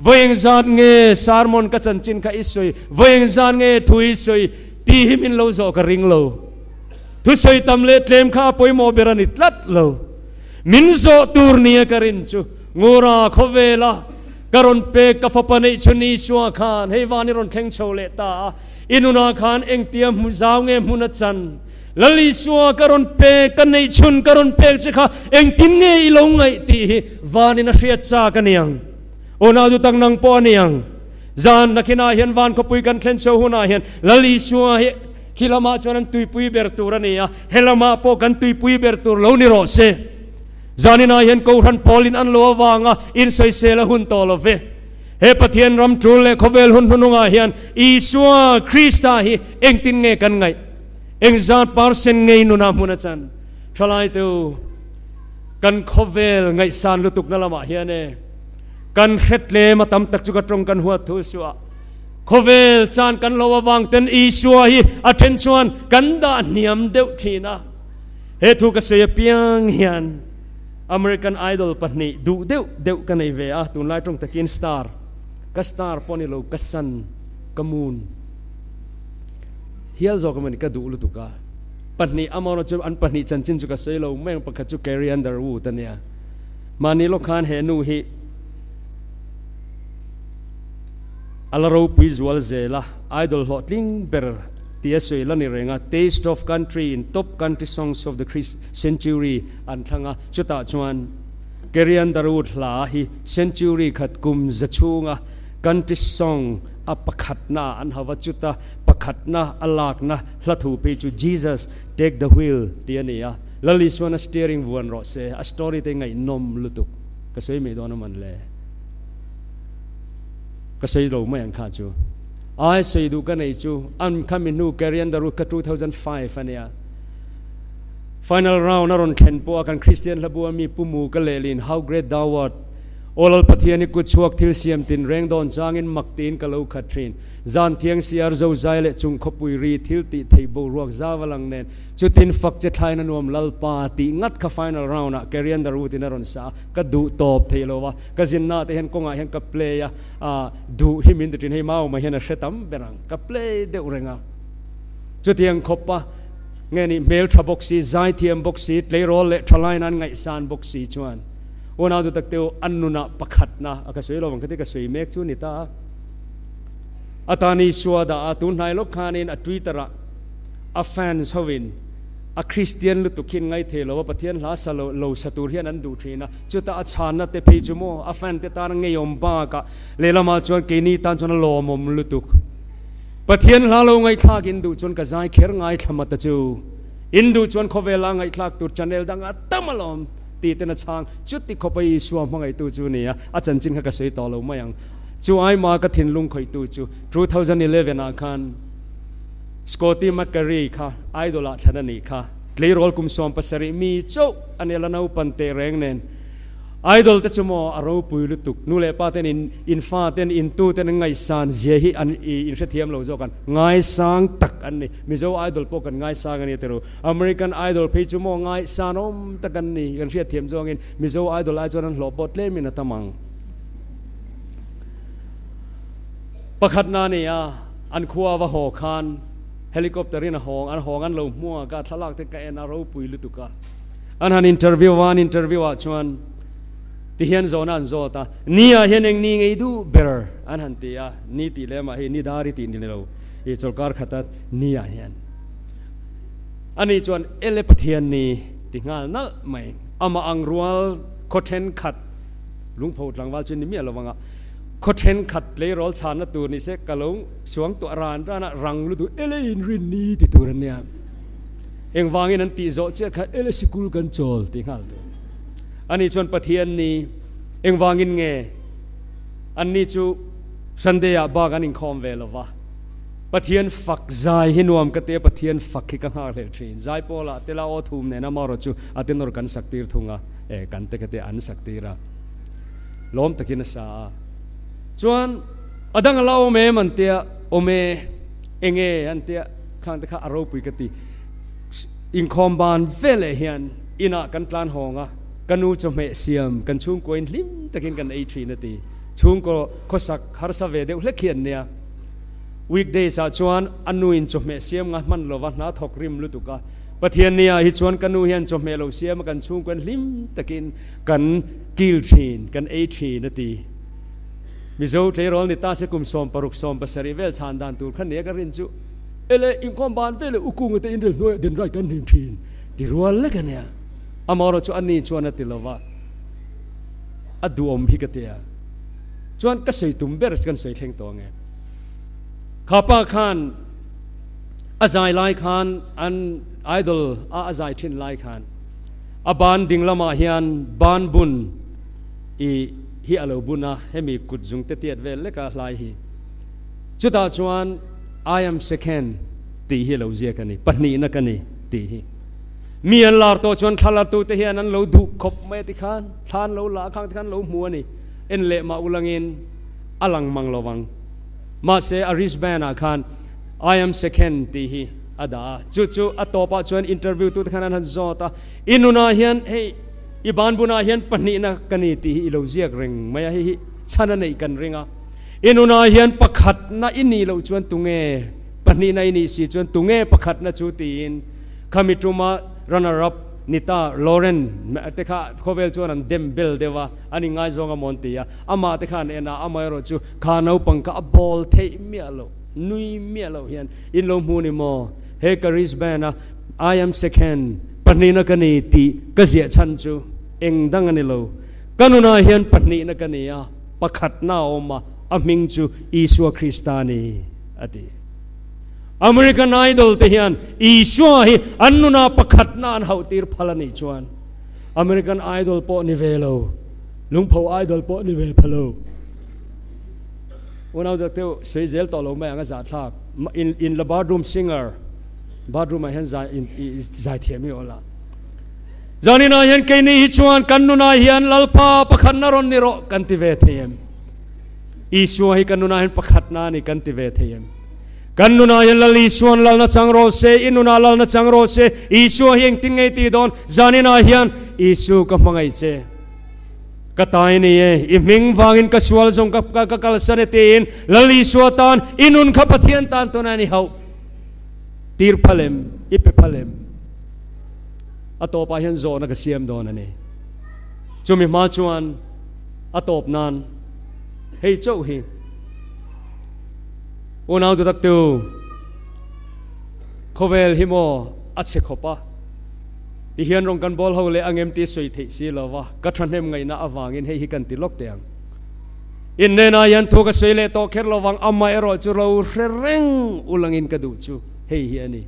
vawiin zat nge sermon ka chanchin kha i sawi, vawiin zat nge thu i sawi tih hi min lo zawh ka ring lo. Thusawi tam leh tlem kha a pawimawh ber a ni tlat lo. Min zawh tur nia ka rin chu Ngura khawvela ka rawn pek ka fapa neih chu Isua khan hei van i rawn thleng chho leh ta a, i nunah khan engtia hmu zau nge hmun a chan? Lal Isua ka rawn pek ka neih chhun ka rawn pek che kha engtin nge i lo ngaih tih hi vanin a hriat chak a niang. Unau du tak nang pawh a niang. Zan nakhinah hian van khawpui kan thlen chho hunah hian Lal Isua hi khi lamah chuan an tuipui ber tur a ni a, he lamah pawh kan tuipui ber tur lo ni rawh se. Zaninah hian Kohhran Paulin an lo avanga insawisel a hun tawh lo ve. He Pathian ram tul leh khawvel hun hnunungah hian Isua Krista hi engtin nge kan ngaih? Engzat percent ngei nunah hmun a chan? Thalai te u, kan khawvel ngaihsan lutukna lamah hian e kan hre tlem a tam tak chu ka tawng kan huat thu suah. Khawvel chan kan lo avang ten Isua hi a then chuan kan dah hniam deuh thin a. He thu ka sawi apiang hian American Idol pahnih duh deuh deuh ka nei ve a, tunlai tawng takin star, ka star pawh ni lo ka sun, ka moon hial zawk emaw ni ka duh lutuk a. Pahnih amarawh chu an pahnih chanchin chu ka sawi lo mai ang, pakhat chu Carrie Underwood a nia. Mahni lawk khan he nu hi a la ropui zual zel a, idol hlawhtling ber tih a sawi la ni reng a, Taste of Country in Top Country Songs of the Century an thlang a, chutah chuan Carrie Underwood hla hi century khat kum za chhunga country song a pakhatna an hau va, chuta pakhatna a lakna hla thu phei chu Jesus Take the Wheel tih a ni a, Lal Isuan a steering vuan rawh se, a story te ngaihnawm lutuk ka sawi mai dawn a man le. Ka sawi lo mai ang kha chu. Ai sawi duh ka nei chu an kha mi hnu Carrie Underwood kha 2005 a nia. Final round a rawn thlen pawh a kan Kristian hlabu a mi Pu Mu ka lehlin How Great Thou Art Aw Lal Pathian i kut chhuak thil siam tin reng dawn changin mak tiin ka lo khat thin. Zan thiang siar zo zai leh chung khawpui ri thil tih theih boruak zau a lang nen chutin fak che thlain a nuam Lalpa tih ngat kha final round ah Carrie Underwood in a rawn sa a ka duh tawp thei lo a ka zinna te hian kawngah hian ka play a ah duh hi min ti thin hei Mauma hian a hre tam ber ang ka play deuh reng a chutiang khawp a nge ni hmel tha bawk si zaithiam bawk si tleirawl leh tha line an ngaihsan bawk si chuan unau duh tak te u an nunah pakhatna a ka sawi lo ang kha ti ka sawi mek chu ni ta a. Atan Isua dah a, tun hnai lawk khanin a Twitter ah a fans hovin a Kristian lutuk hian ngaithei lo a, Pathian hla sa lo lo sa tur hian an duh thin a, chutah a chhanna te phei chu maw a fan te tan a ngeiawm bakah lehlamah chuan keini tan chuan a lawmawm lutuk. Pathian hla lo ngaihthlak in duh chuan ka zai kher ngaithla mat a chu. In duh chuan khawvela ngaihthlak tur channel dang a tam alawm tih ten a chhang. Chuti khawpa Isua hmangaihtu chu ni a, a chanchin kha ka sawi tawh lo mai ang. Chu aima ka thinlung khawihtu chu 2011 ah khan Scotty McCreery kha idol ah thlan a nih kha. Tleirawl kum 17 mi chauh a nia la naupan teh reng nen. Idol te chu maw a ropui lutuk. Nu leh pa ten in in fa ten in tu ten an ngaihsan zia hi an in hrethiam lo zawk an ngaisang tak an ni. Mizo idol pawh kan ngaisang a nia tiro. American idol phei chu maw ngaihsan awm tak an ni. Kan hriatthiam zawngin Mizo idol ai chuan an hlawh pawh tlemin a tam ang. Pakhatna a ni a, an khua va haw khan helicopter in a hawng, an hawng an lo hmuak a, thlalak te ka en a ropui lutuk a. An han interview a, an interview ah chuan ti hian zawhna an zawt a, ni ah hian eng ni ngei duh ber an han ti a, ni tih lem ah hei ni dar i tih ni lo, i chawlkar khata ni ah hian. Ani chuan ele Pathian ni ti nghal nalh mai, amah ang rual khaw thenkhat, Lungpho tlangval chu ni miah lo vanga khaw thenkhat tleirawl chhanna tur ni se ka lo suang tuah ran ran a, rang lutuk ele in rin ni ti tur an nia. Engvangin an tih zawh chiah kha ele sikul kan chawl tih nghal tur. Ani chuan Pathian ni engvangin nge anni chu Sunday ah bak an inkhawm ve lo va. Pathian fak zai hi nuam ka ti a, Pathian fak hi ka nghakhlelh thin. Zaipawlah tela aw thum nena marawh chu a tenor kan sak tir thung a, eh kan te ka tia an sak tir a, lawm takin a sa a. Chuan a dang a la awm em an tia, awm e, eng e an tia, khang te kha a ropui ka ti. Inkhawm ban veleh hian inah kan tlan hawng a, ka nu chawhmeh siam kan chhungkuain hlim takin kan ei thin a ti. Chhungkaw khawsak harsa ve deuh hlek hi an nia. Weekdays ah chuan a nu in chawhmeh siam nga hman lova hna thawk rim lutuk a. Pathianni ah hi chuan ka nu hian chawhmeh lo siam a kan chhungkuain hlim takin kan kil thin, kan ei thin a ti. Mizo tleirawl ni ta se kum 60 70 vel chhan dan tur kha nia ka rin chu. Ele inkhawm ban veleh u kunga te inrel hnuaiah den rai kan hlim thin ti rual lek a nia. Amaherawh chu ani chuan a ti lova, a duhawm hi ka tia. Chuan ka sawi tum ber kan sawi thleng tawh ange. Kha pa khan a zai lai khan an idol a a zai thin lai khan a ban ding lamah hian ban bun i hi a lo bun a, hemi kut zung te tiat vel leka hlai hi. Chutah chuan I am second tih hi a lo ziak a ni, pahnihna ka ni tih hi. Mi an lar tawh chuan thlalatute hian an lo duh khawp mai a tikhan, thla an lo la a khang tikhan an lo hmu a ni. En leh mah ulangin a lang mang lo vang. Mahse a wristband ah khan I am second tih hi a dah a. Chu chu a tawpah chuan interview tute khan an han zawt a, I nunah hian hei i banbunah hian pahnihna ka ni tih hi i lo ziak reng mai a, hei hi chhan a neih kan ring a. I nunah hian pakhatna i nih loh chuan tunge pahnihna i nih si chuan tunge pakhatna chu tiin khami tuma runner up ni ta Lauren te kha khawvel chuan an dem bel deuh a, an ingaizawng a mawn ti a, amah te kha an en a, amaherawh chu kha naupang kha a bawl theih miah loh, nui miah loh hian in lo hmu ni maw? He ka wristband a I am second pahnihna ka ni tih ka ziah chhan chu eng dang a ni lo, ka nunah hian pahnihna ka ni a. Pakhatna a awm a, a hming chu Isua Krista a ni, a ti. American Idol te hian Isua hi an nuna pakhatna an hauhtir phal a nih chuan American Idol pawh ni ve lo, Lungpho Idol pawh ni ve pha lo. Unau deuh teuh sawi zel tawh lo mai ang a zahthlak. In, in la bathroom singer, bathroom ah hian zai, in, zaithiam hi aw la. Zaninah hian keini hi chuan kan nunah hian Lalpa pakhatna rawn ni rawh kan ti ve thei em? Isua hi kan nunah hian pakhatna a ni kan ti ve thei em? Kan nunah hian Lal Isua'n lalna chang rawh se, i nunah lalna chang rawh se, Isua hi engtin nge i tih dawn? Zaninah hian Isu ka hmangaih che, ka tai ni e, i hming vangin ka sual zawng ka ka kalsan e tiin Lal Isua tan i nun kha Pathian tan tunah ni hauh tir phal em? I pe phal em? A tawpah hian zawhna ka siam dawn a ni. Chumi hma chuan a tawp nan hei chauh hi unau duh taktu khawvel hi maw a chhe khawp a, ti hian rawng kan bawl ho leh ang em tih sawi theih si lo va, ka thahnem ngaihna avangin hei hi kan ti lawk teh ang. Innenah hian thu ka sawi leh tawh kher lo vang, amah erawh chu ro hre reng ulangin ka duh chu hei hi a ni.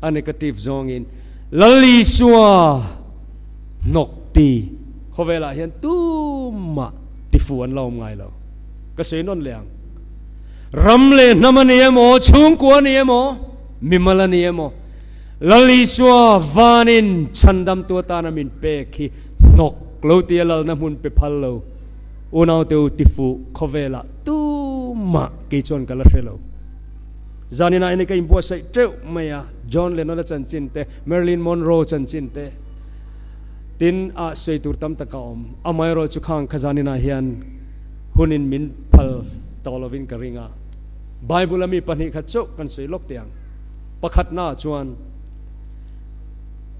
A negative zawngin Lal Isua hnawk ti khawvelah hian tumah tifu an la awm ngai lo. Ka sawi nawn leh ang. Ram leh hnam a ni emaw, chhungkua a ni emaw, mimal a ni emaw, Lal Isua vanin chhandamtu atana min pek hi hnawk lo tia lalna hmun pe phal lo unaute u tifu khawvelah tumah kei chuan ka la hre lo. Zaninah hian ka inbuatsaih teuh mai a, John Lennon-a chanchin te, Marilyn Monroe chanchin te, tin ah sawi tur tam tak a awm. Amaherawh chu khang kha zaninah hian hunin min phal tawh lovin ka ring a. Bible-a mi pahnih khat chauh kan sawi lawk teh ang. Pakhatnaah chuan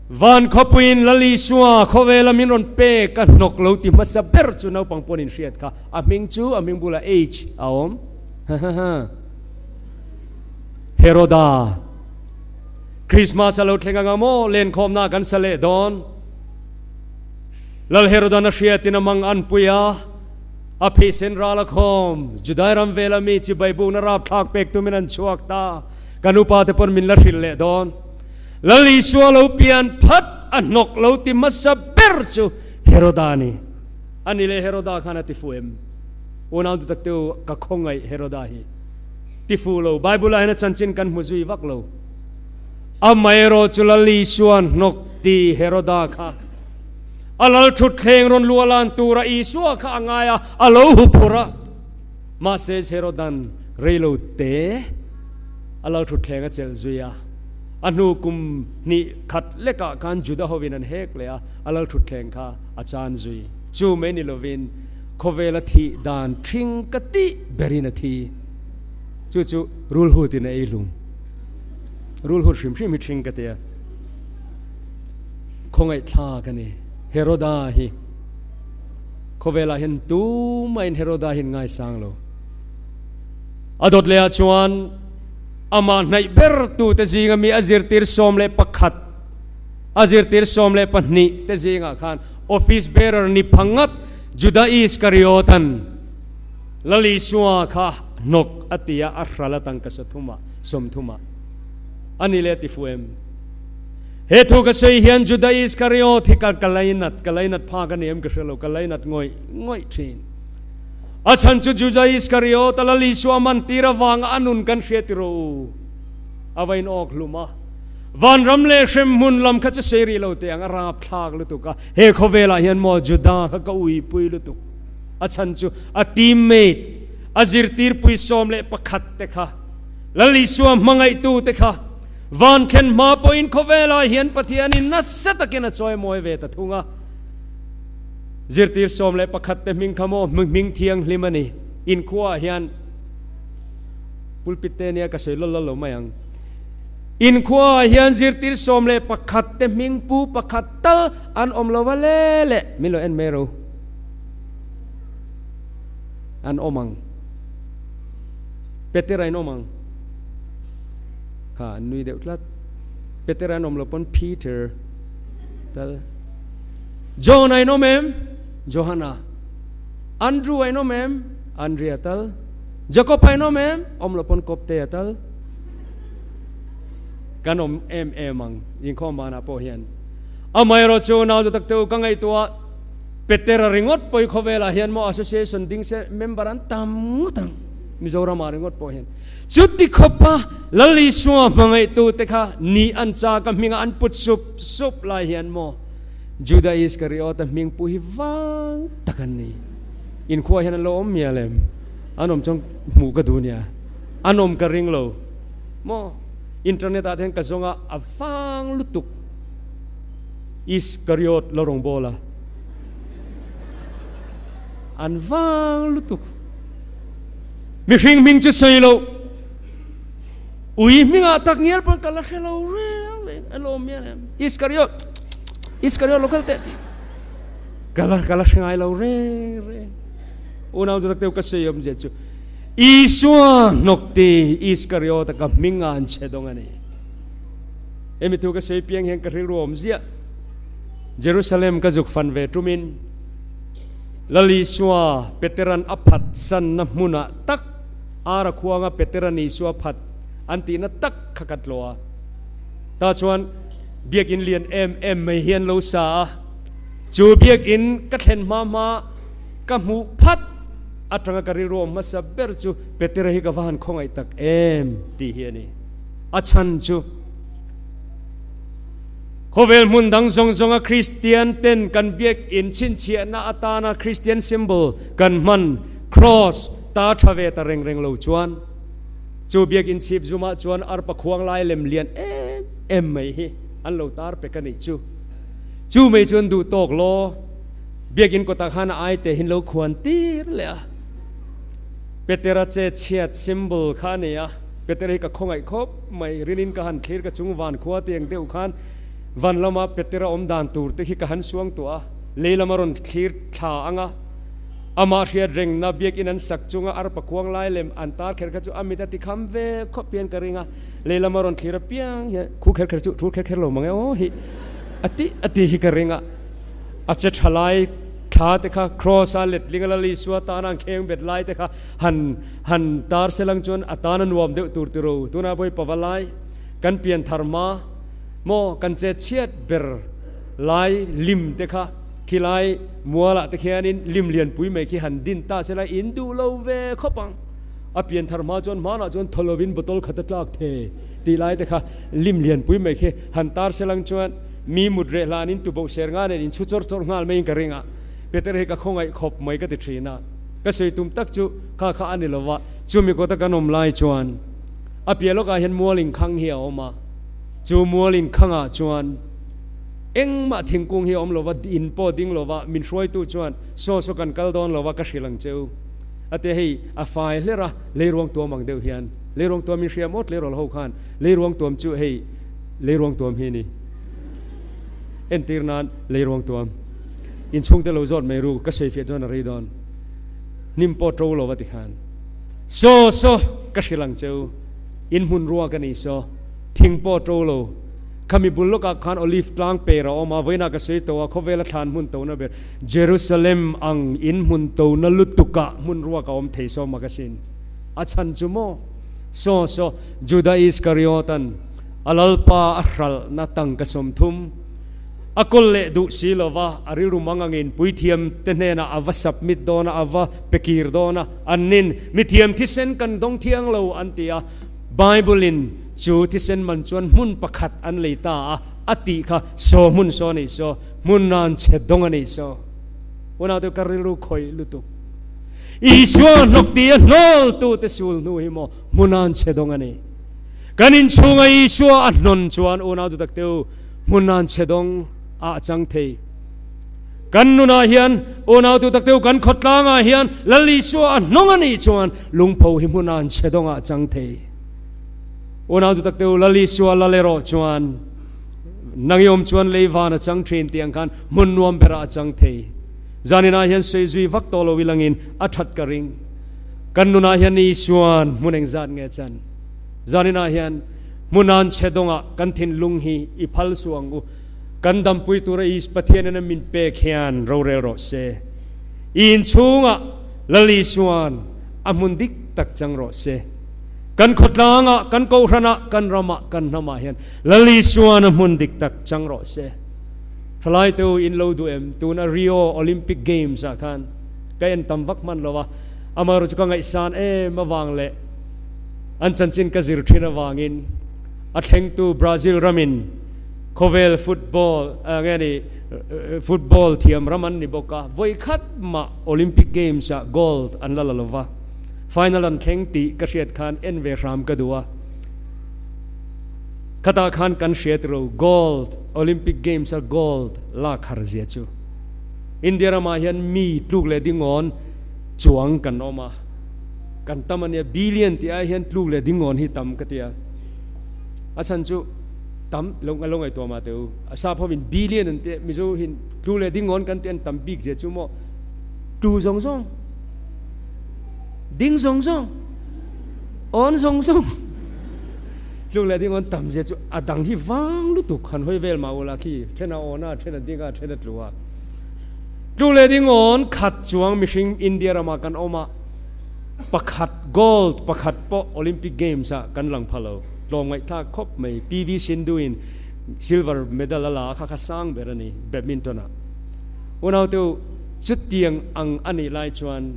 Van khawpuiin Lal Isua khawvela min rawn pek a hnawk lo ti hmasa ber chu naupang pawn in hriat kha. A hming chu a hming bulah H a awm. Hahaha. Heroda, Christmas a lo thleng anga maw lenkhawmna kan sa leh dawn? Lal Herodan a hriatin a mang an pui a, a phisen ral a khawm, Judai ram vela mi chibai bukna rapthlak pek tumin an chhuak ta, kan upa te pawn min la hrilh leh dawn. Lal Isua lo pian phat a hnawk lo ti hmasa ber chu Heroda a ni. A ni leh Heroda khan a ti fuh em? Unau dutak te u, ka khawngaih Heroda hi. Ti fuh lo. Bible-ah hian a chanchin kan hmu zui vak lo. Amaherawhchu Lal Isua'n hnawk ti Heroda kha a lal thutthleng rawn luahlan tura Isua kha a ngai a, a lo huphurh a. Mahse Heroda'n reilo te a lal thutthleng a chelh zui a. A hnu kum hnih khat lekah khan Juda hovin an hek leh a, a lal thutthleng kha a chan zui. Chu mai ni lovin khawvela thih dan ṭhing ka tih berin a thi. Chu chu rulhutin a ei hlum. Rulhut hrim hrim hi ṭhing ka ti a. Khawngaihthlak a ni. Heroda hi khawvelah hian tumahin Heroda hi an ngaisang lo. A dawt lehah chuan amah hnaih ber tute zinga mi a zirtir 11, a zirtir 12 te zingah khan office bearer ni phangat Juda Iskariotan Lal Isua kha hnawk a ti a, a hral a tangka sathumah, sawmthumah a ni leh a ti fuh em? He thu ka sawi hian Juda Iskariot hi ka ka lainat, ka lainat phak a ni em ka hre lo, ka lainat ngawih ngawih thin. A chhan chu Juda Iskariot a Lal Isua man tir avanga a nun kan hria ti rawh u. A va in awk hlum a. Vanram leh hremhmun lam kha chu sawi rih lo teh ang, a rapthlak lutuk a. He khawvelah hian maw Juda kha ka uipui lutuk. A chhan chu a teammate, a zirtirpui 11 te kha, Lal Isua hmangaihtu te kha, van thlen hma pawhin khawvelah hian Pathianin nasa takin a chawimawi ve ta thung a. Zirtir 11 te hming kha maw hming thianghlim a ni. Inkhuaah hian pulpit te nia ka sawi lawlh lawlh lo mai ang. Inkhuaah hian zirtir 11 te hming pu pakhat tal an awm lo va le le min lo en mai ro. An awm ang. Petera in awm ang. Kha an nui deuh tlat. Petera an awm lo pawn Peter tal. John a in awm em? Johana. Andrew a in awm em? Andrea tal. Jacob a in awm em? Awm lo pawn Kawptea tal. Kan awm em em ang inkhawm banah pawh hian. Amaherawhchu nau duh tak te u ka ngaihtuah Petera ringawt pawh hi khawvelah hian maw association ding se member an tam ngawt ang Mizoramah ringawt pawh hian. Chuti khawpa Lal Isua hmangaihtu te kha ni an chak a hminga an put sup sup lai hian maw Juda Iskariota hming pu hi vang tak an ni. Inkhua hian an lo awm mial em? An awm chuan hmuh ka duh nia. An awm ka ring lo maw? Internet ah te hian ka zawng a, a vang lutuk. Iskariot lo rawn bawl a, an vang lutuk. Mihring hming chu sawi loh, ui hmingah tak ngial pawn ka la hre lo reng reng a lawm mial em. Iskariot, Iskariot lo kal teh tih ka la ka la hre ngai lo reng reng. Unau chu tak deuh ka sawi awmzia chu Isua hnawk ti Iskariot a ka hming a an chhe dawng a ni. Hemi thu ka sawi piang hian ka rilru awm ziah. Jerusalem ka zuk fan ve tumin Lal Isua Peteran a phat sanna hmunah tak Ara khuanga Peteran Isua phat an tihna tak kha ka tlawh a. Tah chuan biakinn lian em em mai hi an lo sa a. Chu biakinn ka thlen hma hma ka hmuh phat atanga ka rilru awm hmasa ber chu Petera hi ka va han khawngaih tak em tih hi a ni. A chhan chu khawvel hmun dang zawng zawnga Kristian ten kan biakinn chhinchhiahna atana Kristian symbol kan hman Cross ta tha ve ta reng reng lo chuan chu biakinn chhip zumah chuan arpa khuang lai lem lian em em mai hi an lo tar pek a nih chu. Chu mai chuan duh tawk law biakinn kawtah khan a aite hin lo khuan tir leh a. Petera che chhiat symbol kha a ni a. Peter hi ka khawngaih khawp mai, rinin ka han thlir ka chung van khua tiang deuh khan van lama Peter a awm dan tur te khi ka han suang tuah a, lei lama rawn thlir thla ang a, amah hriat rengna biakinn an sak chunga arpa khuang lai lem an tar kher kha chu a mit a ti kham ve khawp hian ka ring a, lei lama rawn thlir apiang hian khu kher kher chu thu kher kher lo mang e aw hi a tih a ti hi ka ring a, a che tha lai thla te kha cross a letling a Lal Isua tana an kheng bet lai te kha han Han tar selang chuan a tan a nuam deuh tur tiro. Tunah pawh hi pava lai kan pian thar hma maw kan che chhiat ber lai lim te kha khilai mualah te khianin lim lianpui mai khi han din ta sela in duh lo ve khawp ang. A pian thar hma chuan hmanah chuan thaw lovin bottle khat a tlak thei tih lai te kha lim lianpui mai khi han tar selang chuan mi mut reh hlanin tuboh ser nga nen inchhu chawrh chawrh nghal maiin ka ring a. Peter hi ka khawngaih khawp mai ka ti thin a. Ka sawi tum tak chu kha kha a ni lo va, chumi kawta kan awm lai chuan a piah lawkah hian mual inkhang hi a awm a, chu mual inkhangah chuan engmah thingkung hi a awm lo va, in pawh ding lo va, min hruaitu chuan saw saw kan kal dawn lo va ka hrilh ang che u a ti a, hei a fai hler a, leiruang tuam ang deuh hian, leiruang tuam in hria maw tleirawl ho khan leiruang tuam chu hei leiruang tuam hi a ni, entir nan leiruang tuam. Inchhungte lo zawt mai ru, ka sawi fiah chuan a rei dawn. Hnim pawh to lo va ti khan. Saw saw, ka hrilh ang cheu, in hmun rua ka ni saw, thing pawh to lo. Khami bul lawkah khan Olive tlang per a awm a, vawiinah ka sawi tawh a, khawvela thlan hmun tona ber, Jerusalem ang in hmun tona lutukah hmun rua ka awm thei saw makasin. A chhan chu maw? Saw saw, Judah Iskariotan a Lalpa a hralhna tangka 30. A kawl leh duh si lo va, a rilru mang angin puithiam te hnenah a va submit dawn a, a va pe kir dawn a, an nin, Mithiam thisen kan dawng thiang lo an ti a, Bible in chu thisen man chuan hmun pakhat an lei ta a, a tih kha saw hmun saw a nih saw, hmun nan chhe dawng a nih saw. Unau te ka rilru khawih lutuk. Isua hnawk ti a hnawl tu te sul hnu hi maw hmun an chhe dawng a ni. Kan inchhunga Isua a hnawn chuan unau duhtak te u, Hmun an chhe dawng ah a chang thei. Kan nunah hian unau tu tak deuh kan khawtlangah hian Lal Isua a hnawng a nih chuan lungpho hi hmun an chhe dawng ah a chang thei. Unau tu tak deuh Lal Isua lal erawh chuan nang i awm chuan lei van a chang thin tih ang khan hmun nuam berah a chang thei. Zaninah hian sawi zui vak tawh lo ilangin a that ka ring. Kan nunah hian Isuan hmun engzat nge chan? Zaninah hian Hmunan chhe dawngah kan thinlung hi i phal suh ang u. Kan dampui tura i Pathianin a min pek hian rorel rawh se. I inchhungah Lal Isuan a hmun dik tak chang rawh se. Kan khawtlangah, kan kohhranah, kan ramah, kan hnamah hian Lal Isuan a hmun dik tak chang rawh se. Thalai te u in lo duh em? Tuna Rio Olympic Games ah khan ka en tam vak hman lo a, amaherawhchu ka ngaihsan em avang leh, An chanchin ka zir thin avangin a thlengtu Brazil ramin khawvel football nge ni football thiam ram an ni bawk a, vawi khat mah Olympic Games ah gold an la la lo va, final an thleng tih ka hriat khan en ve hram ka duh a, khatah khan kan hriat ro gold Olympic Games a gold lak har zia chu India ramah hian mi tluk leh dingawn chuang kan awm a. Kan tam a nia, billion tih ai hian tluk leh dingawn hi tam ka ti a. A chhan chu tam lo lo ngaihtuah mah teh u. A sap hovin billion an ti a, Mizo hin tluk leh dingawn kan tih an tam bik zia chu maw tlu zawng zawng, ding zawng zawng, awn zawng zawng, tluk leh dingawn tam zia chu a dang hi vang lutuk han hawi vel mah ula khi then a awn a, then a ding a, then a tlu a. Tluk leh dingawn khat chuang mihring India ramah kan awm a. Pakhat gold pakhat pawh Olympic Games ah kan lang pha lo. Tlawmngaihthlak khawp mai. PV Sindhu in silver medal a la a kha kha sang ber a ni badminton ah. Unaute u, chutiang ang a nih lai chuan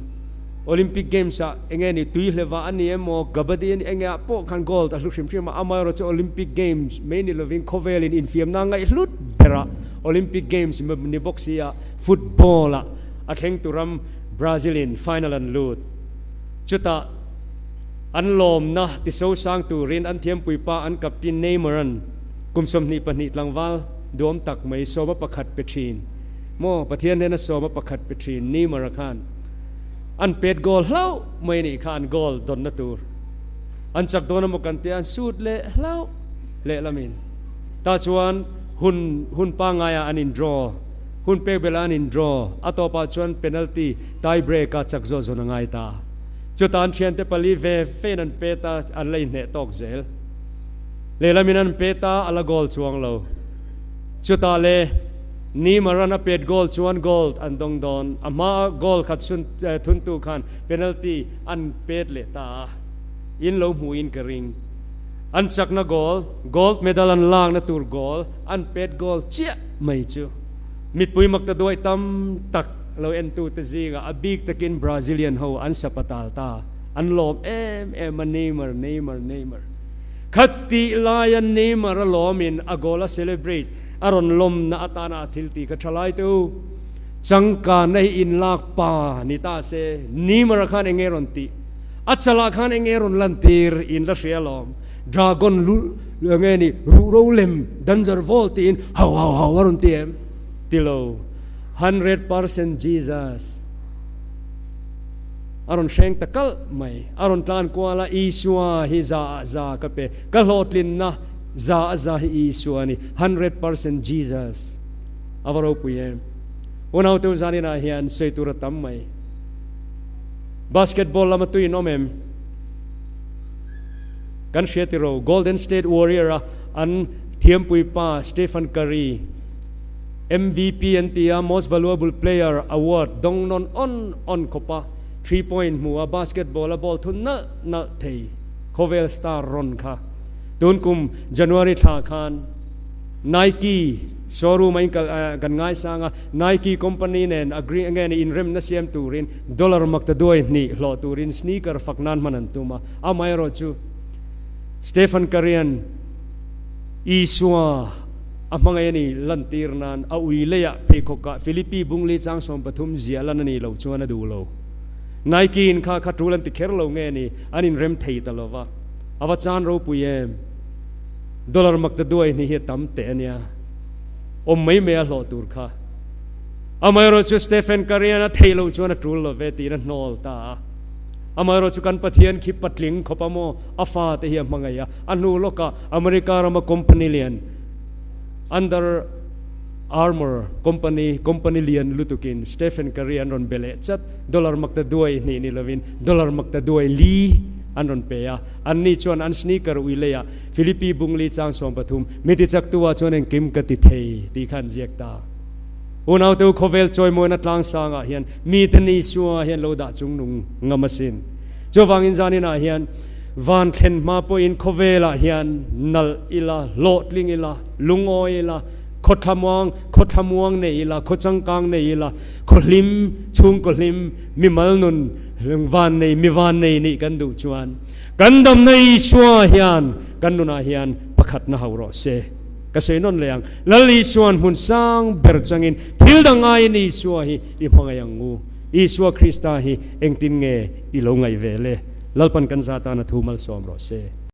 Olympic Games ah enge ni tui hleva a ni emaw kabaddi a ni enge ah pawh khan gold a hlu hrim hrim a, amaherawhchu Olympic Games mai ni lovin khawvelin infiamna ngaihhlut berah Olympic Games ni bawk si a football ah a thlengtu ram Brazil in final an lut. Chutah an lawmna tiso sang turin an thiampuipa an captain Neymar an kum 22 tlangval duam tak mai 11 pe thin. Maw Pathian hnena 11 pe thin Neymar a khan an pet goal hlauh mai anih kha an goal dawnna tur an chak dawn emaw kan tia an sut leh hlauh lehlamin tah chuan hun hun pangaiah an in draw. Hun pek belh an in draw a tawpah chuan penalty tie break a chak zawh zawn a ngai ta. Chuta an thiante pali ve fein an pet a, an la inhneh tawk zel. Lehlamin an pet a, a la goal chuang lo. Chutah le Neymar an a pet goal chuan gold an dawng dawn. A hmaa goal khat sun thuntu khan penalty an pet leh ta a, in lo hmuhin ka ring. An chakna goal, gold medal an lakna tur goal an pet goal chiah mai chu mitpui makta duai tam tak lo entute zingah a bik takin Brazilian ho an sapatal ta An lawm em em a Neymar, Neymar, Neymar. Khatih laia Neymar a lawmin a goal a celebrate a rawn lawmna atana a thil tih kha tha lai te u. Changkanna hi inlak pa ni ta se Neymar-a khan eng nge rawn tih? A chalah khan eng nge rawn lantir in la hria alawm. Dragon lu nge ni ruhro lem danger vawl tiin hau hau hau a rawn ti em? Ti lo. 100% Jesus. A rawn hreng ta kalh mai. A rawn tlan kual a, Isua hi za ah za ka pe. Ka hlawhtlinna za ah za hi Isua a ni. 100% Jesus. A va ropui em. Unaute zaninah hian sawi tur a tam mai. Basketball lama tui in awm em? Kan hria tiro, Golden State Warrior a an thiampui pa Stephen Curry, MVP an ti a, Most Valuable Player award dawng nawn awn awn khawpa three point hmu a basketball a ball thun nalh nalh thei khawvel star rawn kha tun kum January thla khan Nike showroom a inkal kan ngaisang a, Nike company nen agree nge ni inremna siam turin dollar maktaduai hnih hlawh turin sneaker fak nan hman an tum a, amaherawhchu Stephen Curry-a'n Isua a hmangaih a ni lantir nan a ui leiah pheikhawkah Philippi bungli chang 13 ziah lan a nih loh chuan a duh lo. Nike in kha kha tul an ti kher lo nge ni an inrem thei ta lo va, a va chan ropui em? Dollar mak ta duai hnih hi a tam teh a nia. Awm mai mai a hlawh tur kha. Amaherawhchu Stephen Curry-a'n a theih loh chuan a tul lo ve tiin a hnawl ta a. Amaherawhchu kan Pathian khi patling khawp a maw a fate hi a hmangaih a, a hnu lawkah America rama company lian Under Armour company, company lian lutukin Stephen Curry an rawn be leh chat, dollar makta duai hnih ni lovin dollar makta duai li an rawn pe a, anni chuan an sneaker ui leiah Philippi bungli chang 13, Mi tichaktu-ah chuan engkim ka ti thei tih kha an ziak ta. Unaute u khawvel chawimawina tlangsangah hian mite Isua hian lo dah chungnung ngam asin. Chuvangin zaninah hian van thlen hma pawhin khawvelah hian nalh ila, hlawhtling ila, lungawi ila, khawthlamuang, khawthlamuang nei ila, khawchangkang nei ila, khawhlim, chhungkaw hlim, mimal nun van nei, mi van nei nih kan duh chuan kan damna Isua hian kan nunah hian pakhatna hauh rawh se. Ka sawi nawn leh ang, Lal Isua'n hmun sang ber changin thil dang aiin Isua hi i hmangaih ang u. Isua Krista hi engtin nge i lo ngaih ve le? Lalpan kan za tana thu malsawm rawh se.